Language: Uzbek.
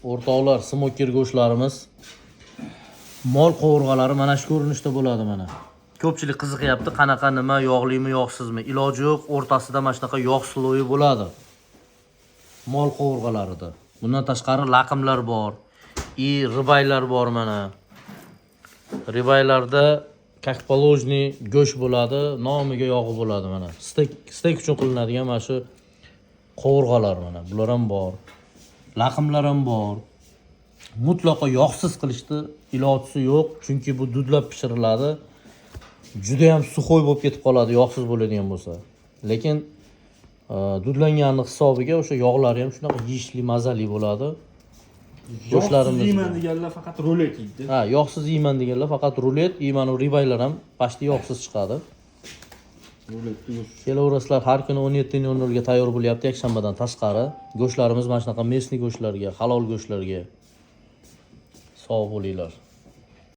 O'rtoqlar, smoker go'shtlarimiz, mol qovurg'alari mana shu ko'rinishda bo'ladi mana. Ko'pchilik qiziqyapti, qanaqa, nima, yog'limi, yog'sizmi? Iloji yo'q, o'rtasida mana shunaqa yog' слой i bo'ladi. Mol qovurg'alarida. Bundan tashqari laqimlar bor. И рибай lar bor mana. Рибай larda как положено go'sht bo'ladi, nomiga yog'i bo'ladi mana. Steyk uchun qilinadigan mana shu qovurg'alar mana. Bular ham bor. Laqimlar ham bor. Mutlaqo yog'siz qilishni ilojisi yo'q, chunki bu dudlab pishiriladi. Juda ham сухой bo'lib ketib qoladi yog'siz bo'ladigan bo'lsa. Lekin dudlanganini hisobiga o'sha yog'lari ham shunaqa yeyishli, mazali bo'ladi. Yog'siz Go'shtlarimiz yeyman deganlar faqat rulet yeydi. Ha, yog'siz yeyman deganlar faqat rulet, и mana рибай lar ham почти yog'siz chiqadi. Ruletni go'sht. Kelaverasizlar, har kuni 17:00 ga tayyor bo'lyapti yakshanbadan tashqari. Go'shtlarimiz mana shunaqa местный go'shtlarga, halol go'shtlarga. Sog' bo'linglar.